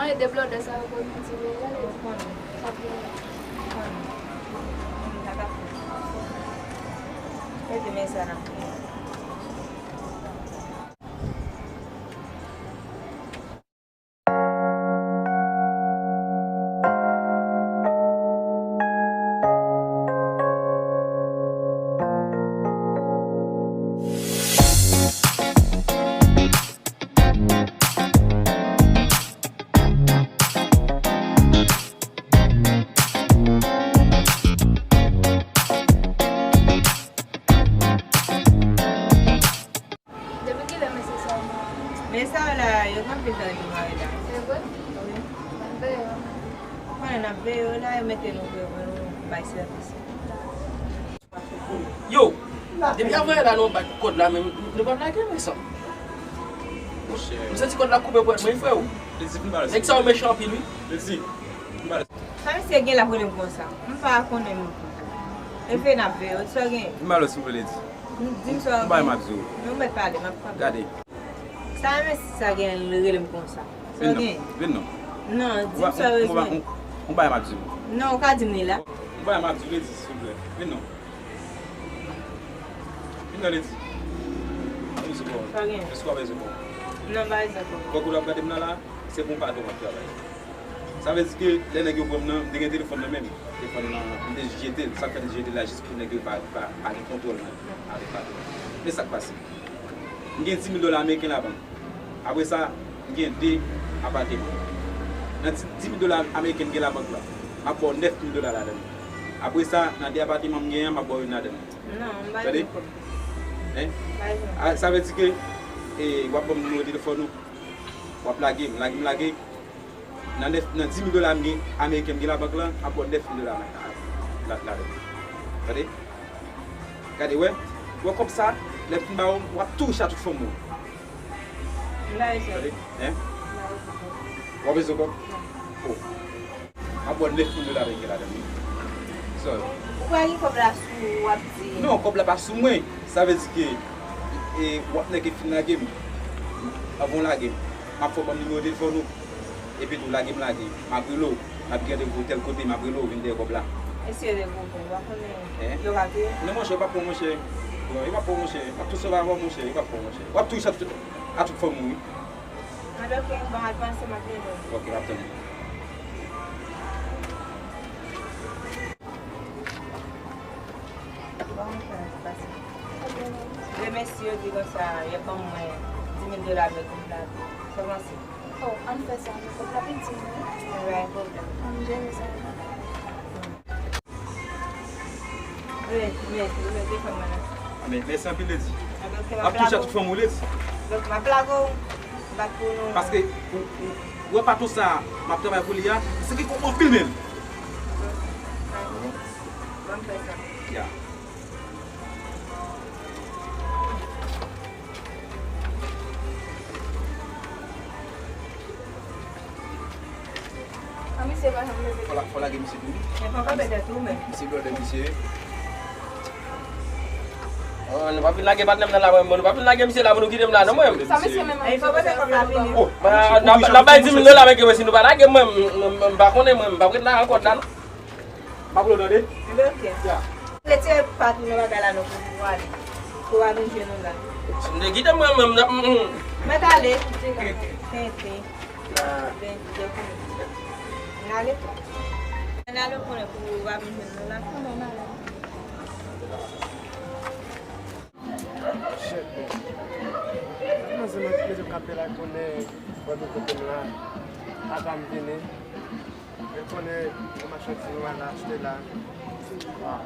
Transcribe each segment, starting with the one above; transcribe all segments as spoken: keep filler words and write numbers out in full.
Gade de blòdè sa yo pou vin di men gade. Ou konnen. Sa byen. Ou konnen. Sa ka fè. Mete men sa nan. Depi kilè mesye sa yo mare? Men sa yo la, yo gen anpil tan depi yo mare la. Se vre? Wi. N ap veye yo. Ou konnen n ap veye yo la, yo mete nou pou yo, pou yo bay sèvis. Yo, depi avan yè la nou bat kòd la, men nou pa t lage men sa. M santi kòd la koupe pwèt mwen, frè. Nèg sa yo mechan anpil, wi. Sa misye gen l ap rele m konsa? M pa konnen m. Efe n ap veye yo, sa w gen? Di m alò, silvouplè, Lady. Di m sa w gen. M bay m ap di w. Non, mèt pale, m ap pale. Gade. Sa mesye sa gen l rele m konsa? Sa w gen? Vin non. Non, di m sa w bezwen. M bay m ap di w. Non, ou ka di m li la. M bay m ap di w, Lady, silvouplè. Vin non. Vin nan Lady. Mwen se bon. Sa gen? Èske w ap bezwen bon? Non, m pa bezwen bon. Fòk ou ap gade m nan la, se pou patwon m ap travay. Sa vle di ke lè nèg yo pran m nan, m te gen telefòn nan men m. Telefòn nan, m te jete l. Sa k fè m te jete l la, jis pou nèg yo pa, pa, pa gen kontwòl mwen avèk patwon an. Men sa k pase. M gen dis mil dola ameriken labank. Apre sa, m gen de apateman. Nan dis mil dola ameriken m gen labank la, m ap ba w nèf mil dola ladan l. Apre sa, nan de apateman m genyen an, m ap ba w youn ladan l. Non, m pa bezwen kòb. Hein? M pa bezwen. Ah, sa vle di ke, eh, w ap ban m nimewo telefòn ou, w ap lage m, lage m, lage. Nan nèf, nan dis mil dola m gen, ameriken m gen labank lan, m ap ba w nèf mil dola la, la, ladan l. Tande? Gade, wè. Wè kòb sa, lè m fin ba w, w ap tou riche a tout fanm ou. M pa bezwen. Tande? Hein? M pa bezwen kòb. W ap bezwen kòb? Oh. M ap ba w nèf mil dola ameriken ladan l, wi. Sòl. Ou pa gen kòb la sou ou, w ap di. Non, kòb la pa sou mwen. Sa vle di ke, e, w ap nèk e fin lage m. Avan w lage m, m ap fè w ban m nimewo telefòn ou. Epi tou, lage m lage. M ap rele w. M ap gen randevou tèl kote, m ap rele w, vin dèyè kòb la. Mesye yo te gwo, ou pa konnen yo ka touye? Non, monchè, yo p ap pran w, monchè. Yo p ap pran w, monchè. M ap tou sove avè w, monchè. Yo p ap pran w, monchè. W ap tou riche a tout, a tout fanm ou, wi. An, oke, bon, al panse, m ap rele w. Oke, m ap tann ou. Bon, sa pase. Remèsye yo, di konsa, y ap ban mwen dis mil dola avèk yon plato. Sa panse? Oh, ann fè sa, men kòb la piti, wi. Wi, pa gen pwoblèm. Ann jere sa. Wi, wi, wi, telefòn mwen la. Men, mèsi anpil, Lady. Ap touche a tout fanm ou, Lady. Donk, m ap lage w, bat pou nou. Paske, ou, ou, ou wè patwon sa, m ap travay pou li a, se ki kòb mwen filme l. Ban m fè sa. Ya. An, misye pa janm leve. Fò la, fò lage misye tou. Men papa bèdè tou, men. Misye blòdè, misye. Oh, nou pa vin lage patnè m nan la, mwen, mwen. Nou pa vin lage misye la pou nou kite m la, non, mwen. Sa misye menm. E, fò pote kòb la vini. Oh, n ap, n ap bay dis mil dola, men ke mwen, si nou pa lage mwen, m, m, m, m pa konnen, mwen, m pa ret la ankò la, non. Pa pou nou tande? Ebyen, oke. Ya. Retire pa tou nan bagay la non pou, pou ale. Pou w a vin jwenn nou la. Si m te kite mwen menm nan, mm, mm. Mèt ale. Tenten. N ale. N ale konnen pou w a vin jwenn nou la. Shit, man. Manzè mwen, mwen te kanpe la konnen wè nou kote m la. Papa m vini. Mwen konnen yon machandiz mwen al achte la. Waw.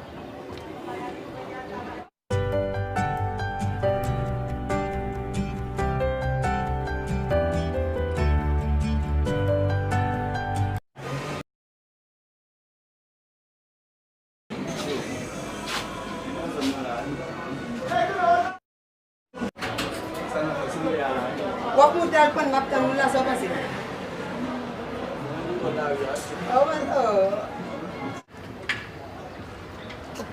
W ap moute al pran, m ap tann ou la, sa w panse? Oh, oh.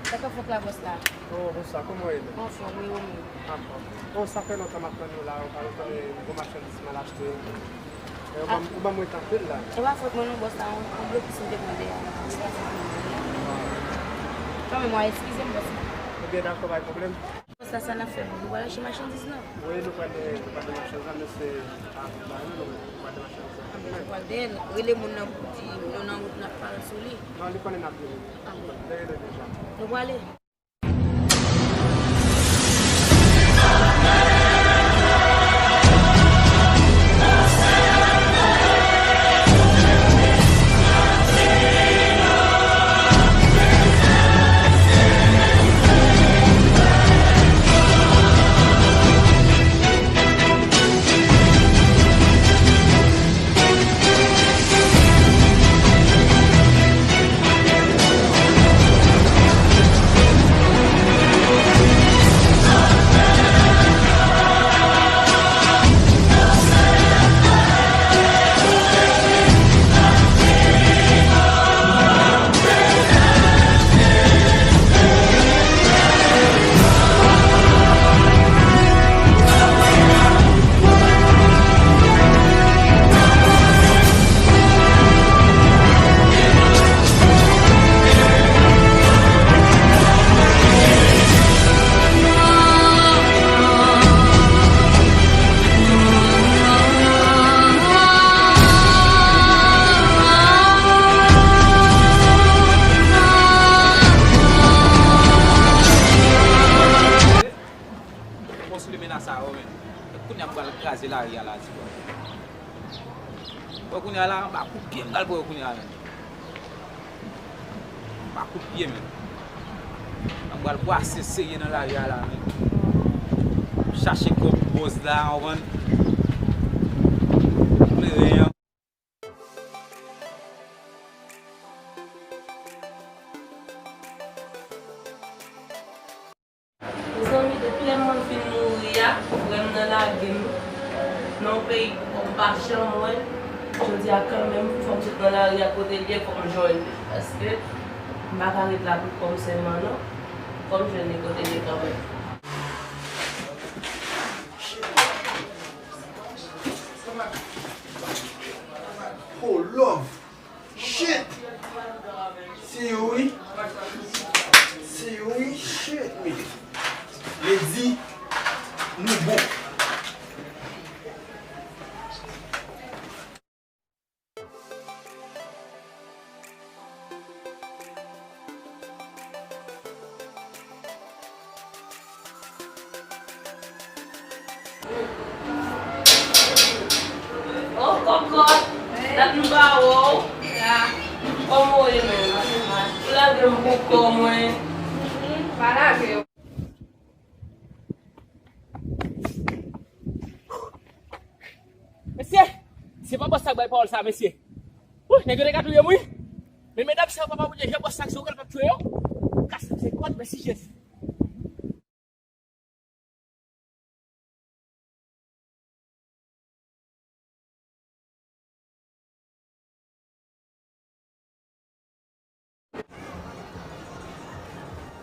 Sa k ap fèt la, bòs la? Oh, bonswa, kòman w ye menm? Anfòm, wi, ou menm? Anfòm. Oh, sa fè lontan m ap tann ou la, ou pa rekonèt nouvo machandiz m al achte. Ou ban m, ou ban m ret anpil la. E pa fòt mwen non, bòs la, yon, yon blokis m te pran dèyè a. Kanmenm, w a eskize m, bòs la. Ebyen, dakò, pa gen pwoblèm. Bòs la, sa n ap fè menm? Nou pral achte machandiz lan? Wi, nou pral, nou pral achte machandiz lan, men se a, ba nou, nou pral achte machandiz lan. Anben, nou pral dèyè l. Rele moun nan pou di nou nan wout, n ap pale sou li. Non, li konnen n ap vini. Anben. Li rele deja. Nou prale. Bòs li menas a yo menm. Kounye a m pral kraze lari a la, ti bòy. Bon, kounye a la, anba kout pye m pral pran yo kounye a menm. Anba kout pye menm. Anba l bwase serye nan lari a la menm. Chache kòb bòs la, w konprann? Kleren an. Mezanmi, depi lè manman m fin mouri a, frè m nan lage m nan yon peyi m pa janm wè. Jodi a kanmenm, fò m sot nan lari a, kote l ye, fò m jwenn li. Paske m pa ka ret la pou kò m sèlman, non. Fò m jwenn li kote l ye kanmenm. Oh, love. Shit! Si wi. Si wi, shit, men. Lady, nou bon. Oh, kòkòt, dat m pa wè w. Kòman w ye menm? Ou lage m pou kò mwen. Pa lage w. Mesye, se pa bòs sa k bay pawòl sa, mesye. Wouy, nèg yo te ka touye m, wi. Men medam sa yo, papa Bondye, jan bòs sa k se yo, l p ap touye yo. Kas se kòd, mèsi Jezi.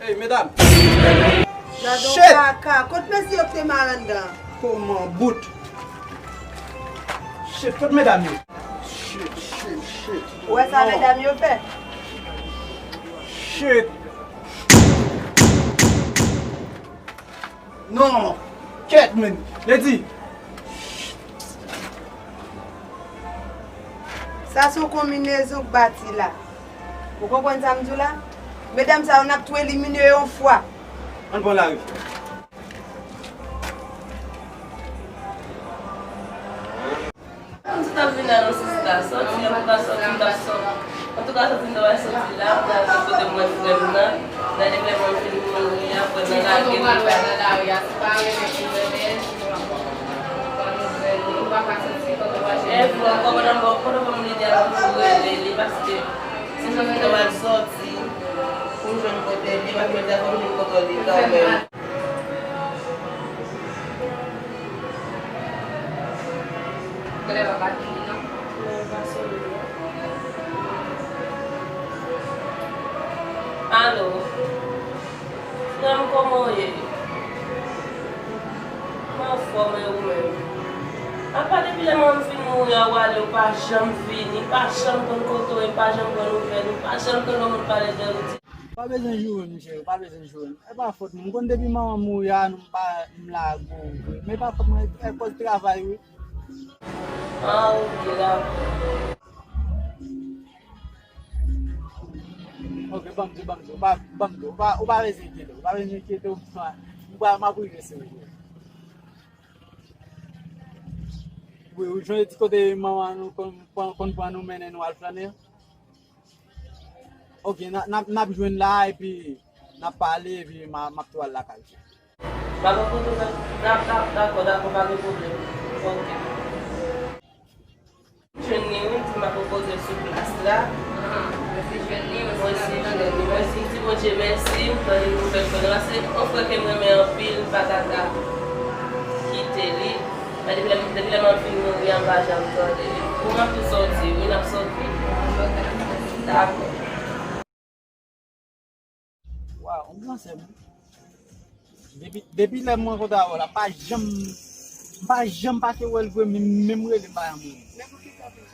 Ey, medam! Gadon kaka, kot mesye yo k te mare anndan an? Kòman bout? Shit, kot medam yo? Shit, shit, shit. Ou wè sa medam yo fè? Shit. Non, kèt, men. Lady. Sa se yon konbinezon k bati la. Ou konprann sa m di w la? Medam sa yo, n ap tou elimine yo yon fwa. Ann pran lari. M t ap vin la non sista, sòti an m pa sòti, m t ap sòti. Antouka, sòti m t ap sòti la, m pral kote m wè frè m nan. Gade frè m nan fin mouri a, frè m nan lage m. Enfò, kòman nan bò, kote fò m li di a pou rele li, paske se sòti m t ap sòti pou m jwenn kote li, paske m di a fò m jwenn kote li kanmenm. Alo. Frè m, kòman w ye? M anfòm, e ou menm? Apa depi lè manman m fin Mouri a ou ale, ou pa janm vini, pa janm konn kote w ye, pa janm pran nouvèl ou, pa janm tande yon moun pale de ou. Ou pa bezwen joure m, cheri, ou pa bezwen joure m. E pa fòt mwen. M konn depi manman m mouri a, nou m pa m lage w vre. Men e pa fòt mwen, e kòz travay wi. Ah, ok, dakò. Ok, ban m di, ban m di, ou pa, ban m di, ou pa, ou pa bezwen enkyete, ou pa bezwen enkyete, ou pa, ou pa, m ap rive sou ou. Wi, ou jwenn ti kote manman nou konn, konn, konn pran nou mennen nou al flannen an? Ok, n a, n ap, n ap jwenn la, epi n ap pale, epi m a, m ap tou al lakay ou. M ap rankontre w, d-, d-, d-, dakò, dakò, pa gen pwoblèm. Ok. Jwenn li, wi, di m ap rankontre l sou plas la. Ah, mwen se jwenn li, mwen se jwenn li. Mwen se di Bondye mèsi, m tande nouvèl frè m nan, paske yon frè ke m renmen anpil, m pa ta ka kite li. Men depi lè, depi lè m ap fin mouri a, m pa janm tande li. Bon, m ap tou sòti, wi, n ap sòti. Dakò. Waw, yon gran sè m. Depi, depi lè m rankontre avè w la, pa janm, m pa janm pa te wè l vre, menm, menm rele m pa janm rele. Men pou ki sa tou?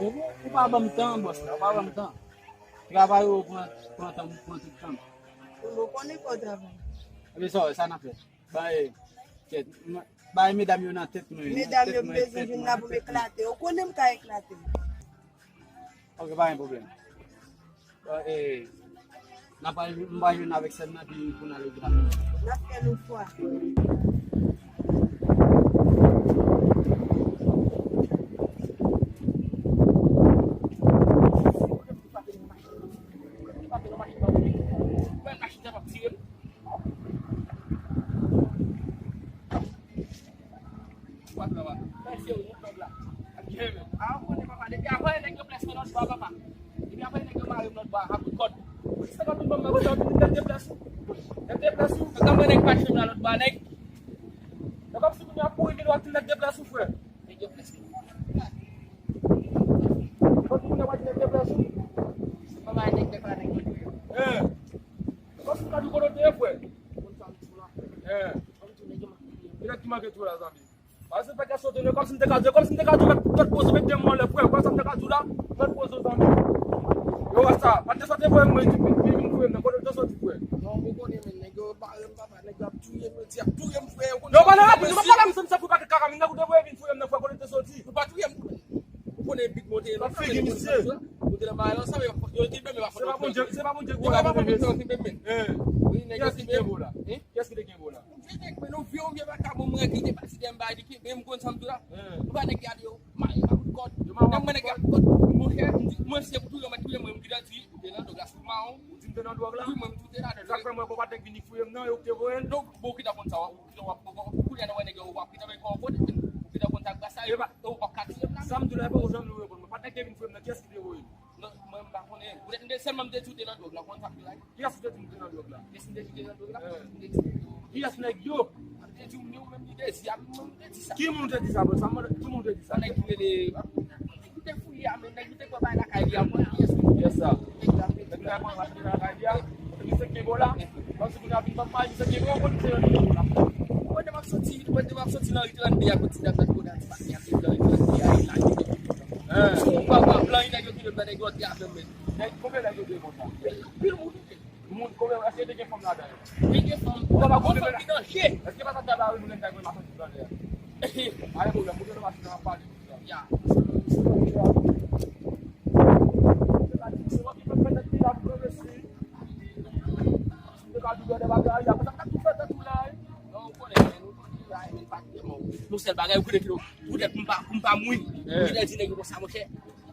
Ou, ou pa ban m tan, bòs la, ou pa ban m tan. Travay ou pran, pran tan, pran tout tan. Ou konnen fò w travay. Ebyen sa w wè, sa n ap fè. Bay, kèt, bay medam yo nan tèt mwen. Medam yo bezwen vin la pou m eklate. Ou konnen m ka eklate. Ok, pa gen pwoblèm. Bon, e, n a pral, m pral jwenn avèk sè m nan, epi pou n ale eklate. N ap fè l yon fwa. Ou pa pè nan machin nan, ou pa pè nan machin nan, w ap tire m. Ou pa pè nan machin nan, w ap tire m. A, ou konnen, papa, depi avan nèg yo blese nan lòt bò a, papa. Depi avan nèg yo mare m lòt bò a, ak kòd. Ou di senkant mil ban m, mwen kontan, nèg te blese ou. Nèg te blese ou. Senkant mil nèg mache m la lòt bò a, nèg. Nèg ap sou moun yo ap kouri vin, w ap di nèg te blese ou, frè. Nèg yo blese. Kot moun yo pa di nèg te blese ou. Se mama nèg te pa nèg yo touye. Hein. Kòm si m ka di w kote w te ye, frè. Konn sa m di w la. Hein. Kòm si nèg yo manke touye. Ki nèg ki manke touye la, zanmi? Pase fè kè sote nou, kòm si m te ka di, kòm si m te ka di, mèt, mèt poze, mèt de mwen anlè, frè. Kòm sa m te ka di w la, mèt poze, zanmi. Yo, wè sa. Pa t de sa te voye m, mwen, di, vin, vin, vin touye m nan. Kote w te soti, frè? Non, ou konnen, men, nèg yo bare m, papa. Nèg yo ap touye m, yo di ap touye m, frè. Ou konnen. Yo, pa nan lapli, nou pa pale m, se m, se pou pa kaka, men nèg ou te voye vin touye m nan, frè, kote w te soti? Yo pa touye m. Ou konnen big monte nan figi misye. Yo te nan bagay la, sa yo, yo te menm pa konn. Se pa Bondye, se pa Bondye ki voye m. Wi, nèg yo te menm. Kiyès ki te kenbe w la? Kiyès ki te kenbe w la? Vye nèg, men nou vye, yon vye vakabon mwen ki te pati dèyè m, bay li kenbe m, konn sa m di w la. Ou pa nèg gade yo, mare m ak kòd. Nèg mwen nèg ak kòd, monchè, m di, mwen se pou touye mwen, touye mwen, m gentan di, ou te nan dwòg la, sou mawon. Ou di m te nan dwòg la? Wi, mwen, m tou te ladan. Sa k fè mwen, bon, pa t nèg vini fouye m nan, yo k te voye l. Donk, bon, ki ta konn sa, ou, ou, ou, ou, kounye a, nan wè nèg yo, w ap gentan men kò w kote, ou gentan konn sa k pase, yo pa, ou p ap ka touye m la. Sa m di w la, e poko janm nou reponn mwen. Pa t nèg te vin fouye m nan, kiyès ki te voye l? Non, mwen, m pa konnen. Poutèt m te, sèlman m te di w te nan dwòg la, ou konn sa k te la. Kiyès ou te di m te nan dwòg la? Kiyès m te di w te nan dwòg la? Eh. M te di w yo. Kiyès nèg yo? M te di w, men ou menm li te di a, mwen, m te di sa. Ki moun te di sa, bro? Sa mwen, ki moun te di sa? Yon nèg ki rele, nèg ki te fouye a, men nèg ki te pran bay lakay li a, mwen, kiyès li? Kiyès sa? Nèg la, nèg la pran bay lakay li a. Misye kenbe w la. Kòmsi kounye a vin ban m bay, misye kenbe w, kote misye rele w la. Kote m ap soti, kote m ap soti nan ri trannde a, kote ti dam nan kote a, ti patnè a, ti nan ri trannde a, e la, e la. Hein. Sou yon papa blan, nèg yo touye m nan, nèg yo antre avè m, men. Nèg, konbyen nèg yo touye konsa? Pil moun touye. Moun, konbyen, èske te gen fanm ladan yo? Te gen fanm. Ou pa konn fanm ki danje. Èske pa sa t ap lari nou nèg ta gen masann tout lè a? Pa gen pwoblèm, moute nan machin nan, n ap pale tout sa. Ya. Se pa di se wè ki fè nèg ki la pou mesi. Si m te ka di w de bagay, apre sa m t ap tou fè tèt ou la, wi. Non, ou konnen, men, ou konnen, la, men, pa t de mò. Yon sèl bagay, ou konnen ki nou, poutèt pou m pa, pou m pa mouri. Eh. Ou gentan di nèg yo konsa, monchè.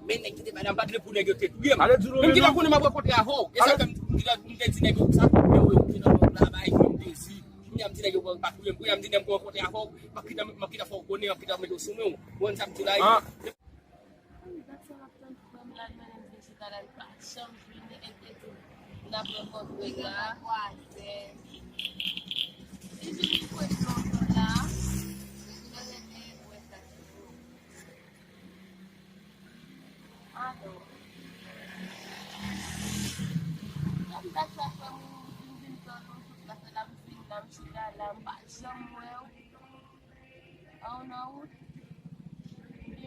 Men nèg ki te bay la, m pa t vle pou nèg yo te touye m. Menm ki ta konnen m ap rankontre avè w. E sa fè m, m te di nèg yo sa, yo, yo, ki nan lòt la, bay, m te di. Kounye a m di nèg yo pa touye m. Kounye a m di nèg m rankontre avè w, m ap kite, m ap kite fè w konnen, m ap kite mete w sou men w. Ou konn sa m di w la, wi. Wi, dat sa m ap tann frè m la, l mennen m vin chita la, l pa janm vini, e te di m n ap rankontre la. Li vin li kwè lontan la, li rete wè sa ki pou. Alò. Kòm dat sa frè m, ou vin, vin tann ou tout la, fè la m vin la, m chita la, m pa janm wè w. A w nan wout? Li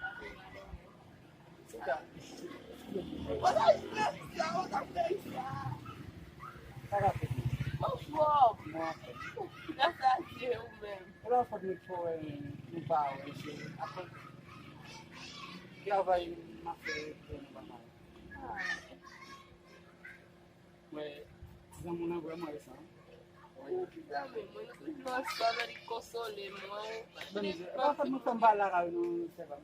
Sa ka fèt. Anfòm. Gras a Dye, ou menm? Epa fòt nou fò wè nou pa wè se apre travay m ap fè pou nou pa mal. Mwen, ti zanmi w lan vrèman resan. Wi, ti zanmi mwen, nou toujou ansanm, li konsole mwen. Epa fòt nou fè m pale lakay nou, sèvant.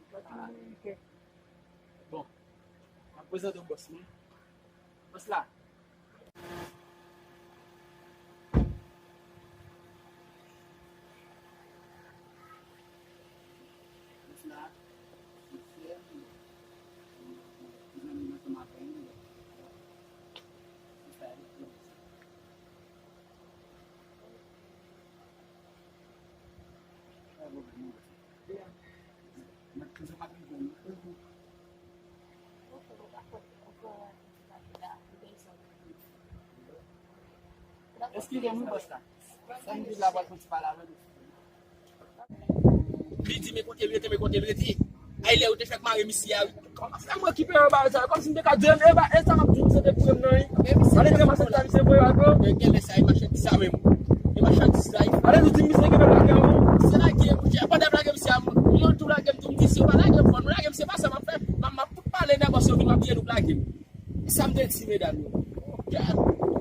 Bon, m ap prezante w bòs mwen. Bòs la. Bòs la, se frè m, se zanmi m ansanm avè m. Se sa, se sa. Pa gen pwoblèm, non. Eskize m wi bòs la. Sa m di la pral fè ti pale avè nou. Li di men kote l rete, men kote l rete. Ay lè yo te fèk mare misye a wi. Kòman se mwen ki peye bagay sa yo? Kòmsi m te ka di, e ba, e sa m ap di w, se te pou m nan wi. Ale te mache sa misye voye al bro. Men genlè sa e machandiz sa menm. E machandiz sa e. Ale nou di misye genlè lage avan. Se lage, monchè, pandan m lage misye a, yo tou lage m tou, m di si yo pa lage m, fò nou lage m, se pa sa m ap fè. M ap, m ap tout pale nègòs yo vin m ap di nou lage m. Sa m te di medam yo. Gad,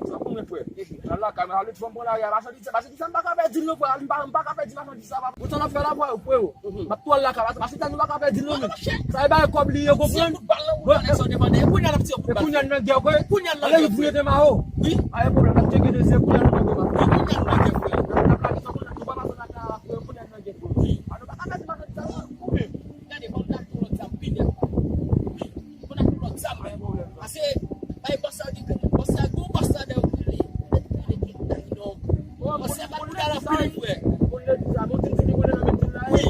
sa pou mwen frè. Nan lakay mwen, ale tou fò m pran lari a, machandiz sa, machandiz sa m pa ka pèdi l non frè, m pa, m pa ka pèdi machandiz sa papa. Pou tan n ap fè la frè, frè. M ap tou al lakay, machandiz sa nou pa ka pèdi l non men. Sa e bay kòb li ye, konprann? Bon, e kounye a n ap tire kout bal. E kounye a n nan gè, frè. Kounye a n nan gè, frè. Ale nou pou rete ma o. Wi. Pa gen pwoblèm, n ap tcheke dosye, kounye a n nan gè, frè. Kounye a n nan gè, frè. N ap lage sa kounye a, nou pa pase nan lakay, frè, kounye a n nan gè, frè. Wi. Ano pa ka pèdi machandiz sa non. Gade, fò n ta tou lòt zam pi nèt. Fò n ta tou lòt zam, men. Pase, bay bòs la di ke bòs la, gwo bòs la dèyè w ki rele. Mèt rele ki ta ki non. Bòs la bat boudal anpil, frè. Wi. Wi. Wi.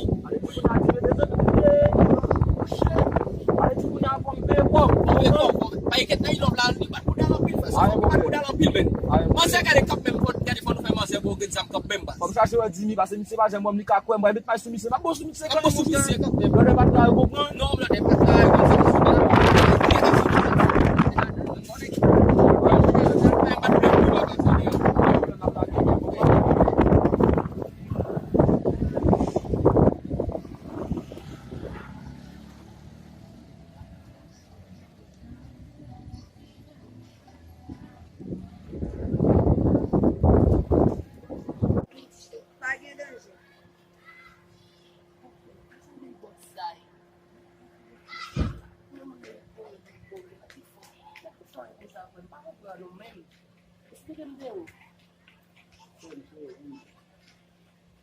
Bay kèt nan ilòm la, li bat boudal anpil, frè. Sa fò bat boudal anpil, men. Manzè gade k ap menm, gade fò nou fè manzè bon grenn zam k ap menm, baz. Fò m chache wè Dimi, pase Se pa janm wè m li ka kwè m pral met may sou misye. M ap bon sou misye kanmenm. M ap bon sou misye kanmenm. Lòt nèg pa travay, ou konprann? Non, lòt nèg pa travay, ou konprann? M pa konprann ou menm. Esplike m de ou.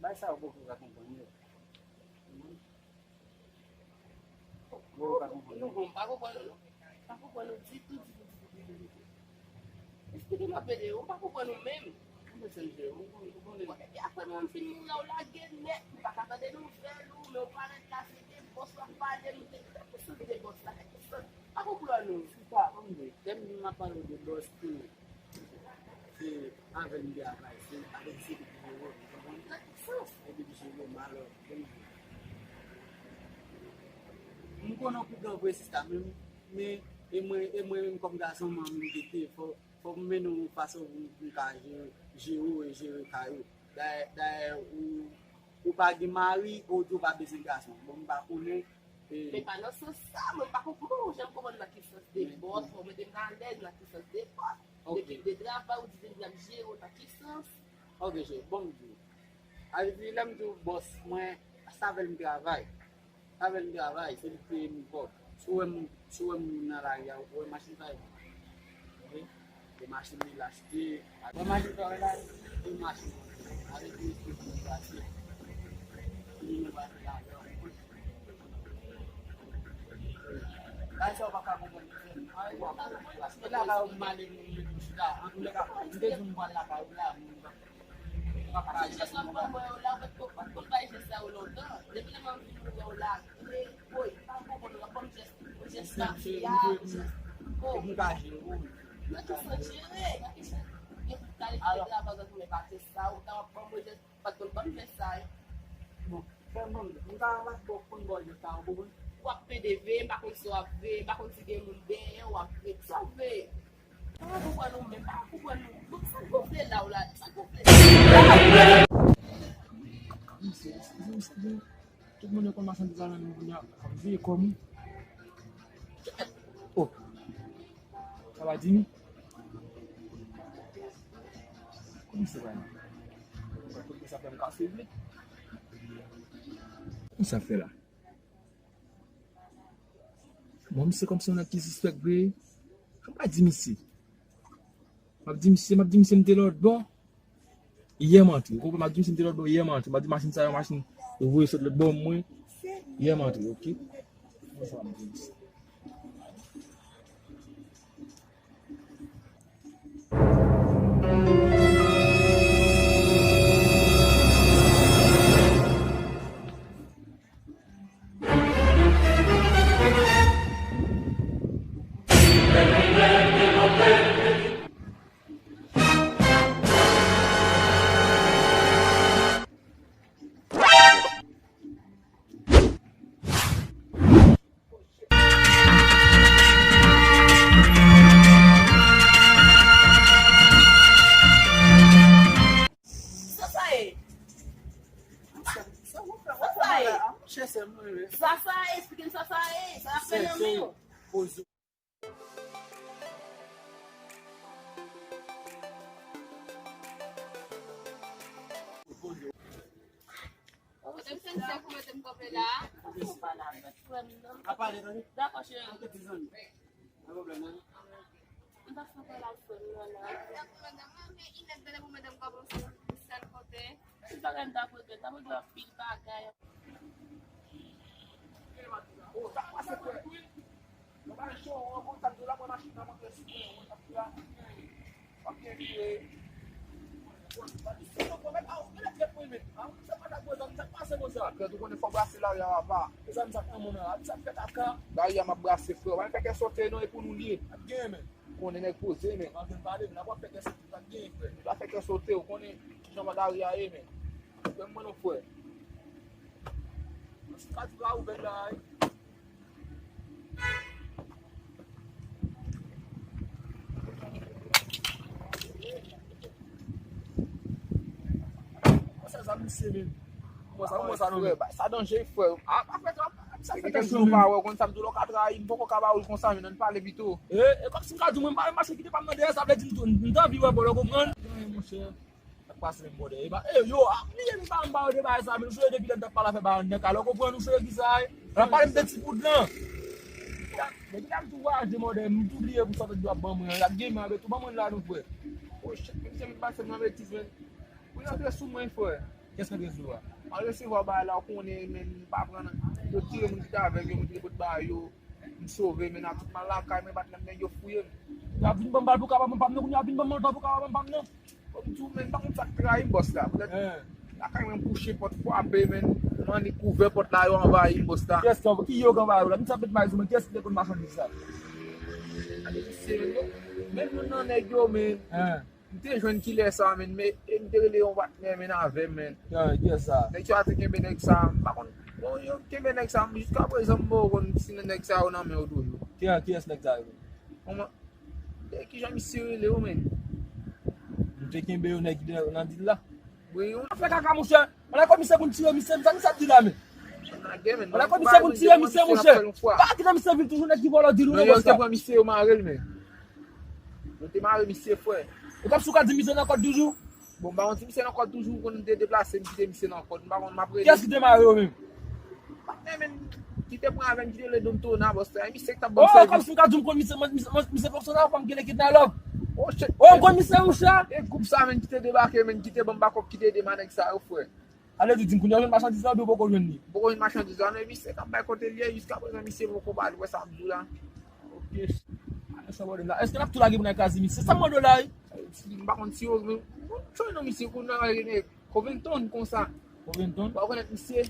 Bay sa ou poko ka konprann yo. Ou pa konprann. Non, bon, m pa konprann ou. M pa konprann ou ditou, ditou, ditou, ditou, ditou. Esplike m ap ede ou, m pa konprann ou menm. Mwen se msye, ou konn, ou konn. Epi apre mwen m fin mouri, ou lage nèt, m pa ka tande nouvèl ou, men ou parèt la, se de bòs w ap pale, nou te, ki sòt de bòs la, ki sòt, m pa konprann ou. Ou pa konn de, lè m ap pale w de bòs tou, se avè l m te travay, se avè l se li ki jere w, ou konprann? Nan ki sans? Epi li jere w malè, bon. M konnen w pi gran vre sista, men, men, e mwen, e mwen menm kòm gason, mwen, mwen tete, fò, fò m mennen w yon fason pou m, pou m ka jere, jere w e jere kay ou. Dayè, dayè, ou, ou pa gen mari, ou di w pa bezwen gason. Bon, m pa konnen, e. Men pa nan sans sa, mwen pa konprann, ou janm konprann nan ki sans de bòs, fò w mete m alèz nan ki sans de bòs. Ok. Depi m te travay, ou di se li ap jere w nan ki sans? Ok, cheri, bon, m di w. Sa vle di, lè m di w bòs mwen, se avè l m travay. Se avè l m travay, se li k peye m kòb. Si w wè m, si w wè m nan lari a, ou wè machin sa yo. Wi. Se machin li l achte. Wè machin sa yo la, se machin. Sa vle di, se pou nou pase. Pou nou pase la, la. Bagay sa yo pa ka konprann, mesye. Ay, bon. Paske lakay ou m ale, m, m, m chita. Antouka, m te di w m pral lakay ou la, m, m pa ka. Paske jès w ap ban mwen yo la, ou pa t ko-, pa t konn bay jès sa yo lontan. Depi lè m ap vin wè w la, woy, pa konprann, w ap ban m jès, jès mafya, jès, oh. Nan ki sans jere? Nan ki sans? Gen tout kalite de travay, ou ta ap ban mwen jès sa, ou ta ap ban mwen jès. Pa t konn ban m jès sa, e. Bon, fè m ban m, m ta va ba w konn ba w jès sa, ou konprann? W ap pede veye, m pa konn sa w ap veye, m pa konn si gen moun dèyè w, w ap veye, sa w veye. M pa konprann ou menm, m pa konprann ou. Bon, sa k gonfle la w la, sa k gonfle la? Eskize, eskize, eskize. Tout moun yo konn machandiz la nan men m kounye a, fò m veye kò m. Oh. Sa va Jimmy? Kòman se va? Sa fè m kase vre. Kòman sa fè la? Bon, misye kòmsi yon nèg ki sispèk vre. Sa m pa di misye. M ap di misye, m ap di misye m te lòt bò. Yè m antre. Ou konprann? M ap di misye m te lòt bò, yè m antre. M ap di machin sa yon machin voye sot lòt bò mwen. Yè m antre, oke? Bonswa, m ap di misye. Sa sa ye? Sa sa ye? Sa sa ye? Esplike m sa sa ye? Sa ap fè nan men w? Kote m sensè pou mete m kanpe la? Dakò, cheri. M pa fè pale avèk frè m nan la. Dakò, madanm, mwen gen inèdtan pou mete m kanpe yon sèl kote. Si bagay m t ap regrèt, m ap regrèt anpil bagay. Sa k pase, frè? Mwen pa cho, ou konn sa m di w la, mwen machin nan montre sou mwen, ou konn sa m di w la. W ap byen vire. Sa di sou mwen, mwen, a, ou genlè trèt mwen, men. A, sa pa t ap wè zòn, sa k pase konsa? Frè, ou konnen fò brase lari a apa. Mezanmi, sa k nan mwen an la, sa k fèt aka? Lari a m ap brase, frè. W pa fè kè sote non, e pou nou l ye. Ap genyen, men. Ou konnen nèg poze, men. Mwen vin pale, men n ap fè kè sote, sa k genyen, frè? Nou pa fè kè sote, ou konnen kijan lari a ye, men. Frè m, mwen non, frè. Mwen si pa di w la ouvè la, wi. Sa, sa misye menm. Kòman sa, kòman sa non, frè, men? Sa danje, frè. A, pa fè twòp. Sa fè kesyon, men. Ou pa wè, ou konn sa m di w la, ou ka trayi m, poko ka ba ou l konsa, men, ann pale pito. E, e kòmsi m ka di w, mwen, m pa, m pa kite pa m nan dèyè, sa vle di m tou, m t anvi wè bòlè, ou konprann? Wi, monchè. Sa k pase menm bòlè? E ba, e, yo, a, bliye m pa, m pa wè de bagay sa, men, nou chwe depi lè n t ap pale afè ba yon nèg, alò, ou konprann, nou chwe ki sa, e? N ap pale m de ti poud lan. Men ki ta m tou vwayaje mòdèl, m tou bliye pou sa w ap ban mwen an. Y ap gen men avè tou, ban mwen la non, frè. Oh shit, men misye vin pase m nan betiz, men. Pou l antre sou mwen, frè. Kiyès ki antre sou ou a? Mwen resevwa bagay la, ou konnen, men m pa pran nan. Yo tire moun ki te avè m, yo, moun ki te pot bagay yo. M sove, men nan tout mal lakay mwen, bat nan nèg yo fouye m. Y ap vin ban m bal pou ka pa ban m pa m nan, kounye a vin ban m mòlotòv pou ka pa ban m pa m nan. Bon, m di w, men, m pa konn sa k trayi m, bòs la. Poutèt lakay mwen, m kouche, pòt frape, men, m annik ouvè pòt la, yo anvayi m, bòs la. Kiyès ki, ki yo k anvayi w la? M sa met may sou mwen, kiyès ki te konn machandiz sa? Gade misye, men, yo, menm youn nan nèg yo, men, m te jwenn kilè sa, men, men, e m te rele yon patnè, men, avè m, men. Kiyès sa? Nèg sa te kenbe nèg sa, m pa konn, bon, yo kenbe nèg sa, jiska prezan, m poko konn si nèg sa yo nan men yo toujou. Kiyès nèg sa yo? Kòman? E kijan misye rele yo, men? Nou te kenbe yon nèg ki te nan dil la. Wi, yon... Ap fè kaka, monchè. Ann al komisè pou n tire misye, sa misye ap di la, men. Ann al komisè pou n tire misye, monchè. Pa kite misye vin toujou, nèg ki vòlò dil ou, non, bòs la. Yo te pran misye, yo mare l, men. Yo te mare misye, frè. Ou p ap sou ka di misye nan kòd toujou? Bon, m pa konn si misye nan kòd toujou, m konn m te deplase, m kite misye nan kòd. M pa konn, m ap rele. Kiyès ki te mare yo menm? Patnè, men, ki te pran avè m, ki te rele Don Tona, bòs la. E misye ki t ap ban m sèvis. Oh, kòmsi m ka di w m konn misye, mwen, misye, mwen, misye pèsonèl, fò m gen lekip nan love. Oh, shit. Oh, m konn misye, monchè. E gwoup sa, men, ki te debake, men, ki te ban m bakòp, ki te ede m a nèg sa yo, frè. Ale di, di m kounye a, w jwenn machandiz la oubyen w poko jwenn li? M poko jwenn machandiz la, men misye k ap bay kote l ye, jiska prezan, misye poko ba l, wè sa m di w la. Ok. Ale sa bòdèl la. Èske n ap tou lage pou n al kraze misye? Sa m mande w la, wi. M pa konn si yo, men, m konn non misye, kounye a, Covington, konsa. Covington? Ou pa konèt misye?